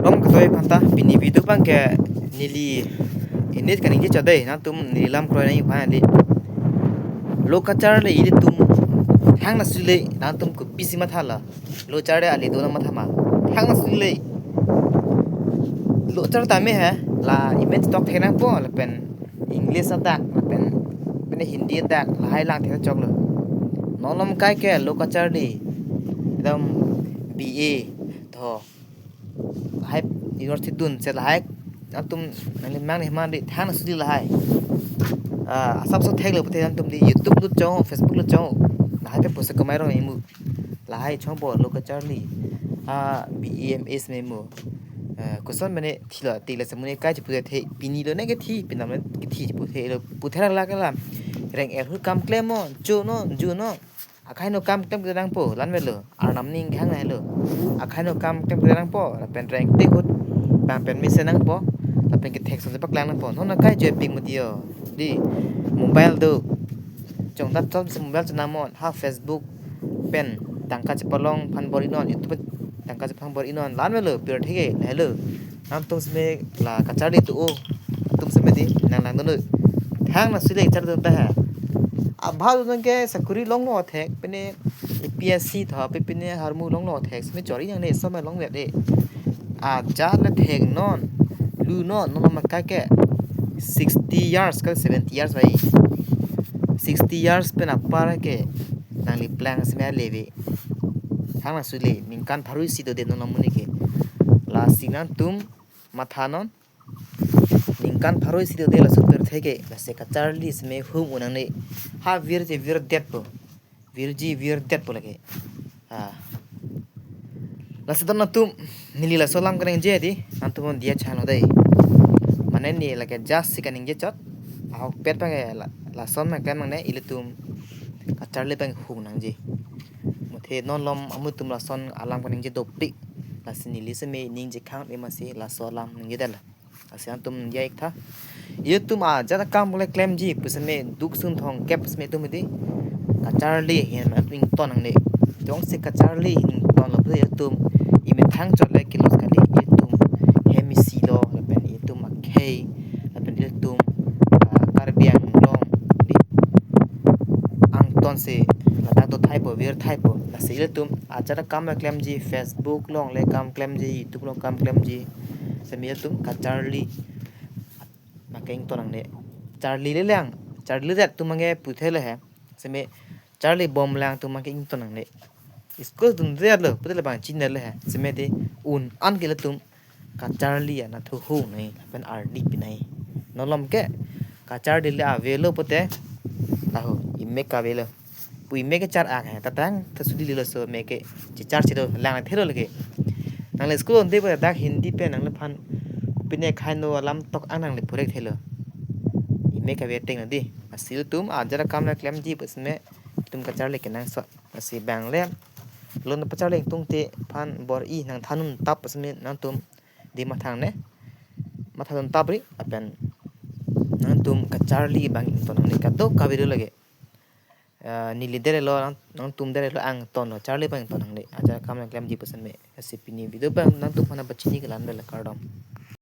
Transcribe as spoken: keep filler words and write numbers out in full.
Kardom kadoi aphanta, pini video abang ke neli inut kaningje chot dei, nangtum neli lam kroi nangji aphan dei. Lo kacharli ilitum thangnat sule, nangtum kopisi matha la. Lo kacharli ale do nang matha ma. Thangnat sule. Lo kacharli tame he, la image tok thek nangpo, lapen English adak, lapen, lapen Hindi adak, lahai lang thek choklo. Non malom kai ke lo kacharli, ekdom B A tho. Lahai university dunsi lahai, nangtum nangli mang ni man dei, thangnat sule lahai. Ah, asap so theklo pute nangtum dei YouTube lut chong, Facebook lut chong. Lahai pen poisa kamai rong imu. Lahai chongpo lo kacharli. Ah, B A M S memu. Ah, koson mane thilo, tila semune kai chiputhe, pini lo ne kethi, pinam ne kethi chiputhe lo, puthe la la kalam. Reng er hu kam klem mo, jo no, jo no. Akhai no kam klem klempo, lan velo. Arnam ning hang na helo. Akhai no kam klem klempo, lapen reng te hut, bang pen mesen nangpo, lapen kethek son paklang nangpo. Non akai jo pik mo dei. Dei, mobile do. Chongdat chotsi mobile chonang mo, ha Facebook pen tangka chepalong aphan bor-inon, YouTube pen tangka chepalong bor-inon, lan velo, pirthe ke, helo. Nangtum seme la kacharli tu o, nangtum seme dei, nang lang dono. Thangnat sule kacharli ta ha. Abha dunke sakuri longlo thek, pine A P S C tho, pe pine harmu longlo thek, seme chori nangne, somai longve dei. Ajat le theknon, lunon, non malom kai ke sixty years ka seventy years bai. Sixty years pen apar ke nangli plang seme leve. Thangnat sule, ningkan pharo isi do dei non malom ke. Lasi nangtum mathanon, ningkan pharo isi do dei laso pirthe ke, lasi kacharli seme hum-un nangne. Ha virji virdetpo. Virji virdetpo lake. Ah. Lasi don nangtum, neli laso alam kaningje dei, nangtum dia chano dei. Mane ne lake just si kaningje chot. Ahokpet abang ke la, lason ma klem nangne, ilitum kacharli abang hum nangji. Muthe non malom amutum lason alam kaningje dopik. Lasi neli seme ningje khang me masi laso alam ningje dei la. Lasi nangtum ya ik tha. Ilitum ajat akam le klemji pu seme duk sung thong kep seme itum dei. Kacharli ahin ma ington nangne. Jongsi kacharli ahin ingtonlo pu ilitum imethang chot le kilos kali, ilitum hem isi lo, lapen ilitum akhei, lapen ilitum, ah, Karbi Anglong dei. Angton si ladak do thaipo, vir thaipo. Lasi ilitum ajat akam le klemji, Facebook along le kam klemji, YouTube along kam klemji. Seme ilitum kacharli ma ke ington nangne. Charli le lang, charlidet atum abang ke puthe le he. Seme charli bom lang atum abang ke ington nangne. School dundet lo, puthe le bang chinine le he. Seme dei un-an ke ilitum kacharli anatthu hum nangji, lapen ardi pi nangji. Non malom ke kacharli le avelo pute, laho, imek avelo. Pu imek kechar-ak he, ta thangnat sule le laso mek ke chechar chelo, lang thelo lake. Nangle school dunde pu dak Hindi pen nangliphan kopine akhai no alam tok-an nangle purek thelo. Imek ave teng na dei. Lasi ilitum ajat akam le klemji pu seme itum kacharli kenangsot. Lasi bang le, lo nangpacharli ingtungte aphan bor-i nangthan un tap pu seme nangtum dei matha nangne. Matha un tap ri, lapen nangtum kacharli abang ington nangne, kadokave do lake. Ah, neli det lo, nang, nangtum det lo, angtonlo, charli abang ington nangne. Ajat akam le klemji pu seme. Lasi pini video abang nangtum aphan pachini ke lan velo, kardom.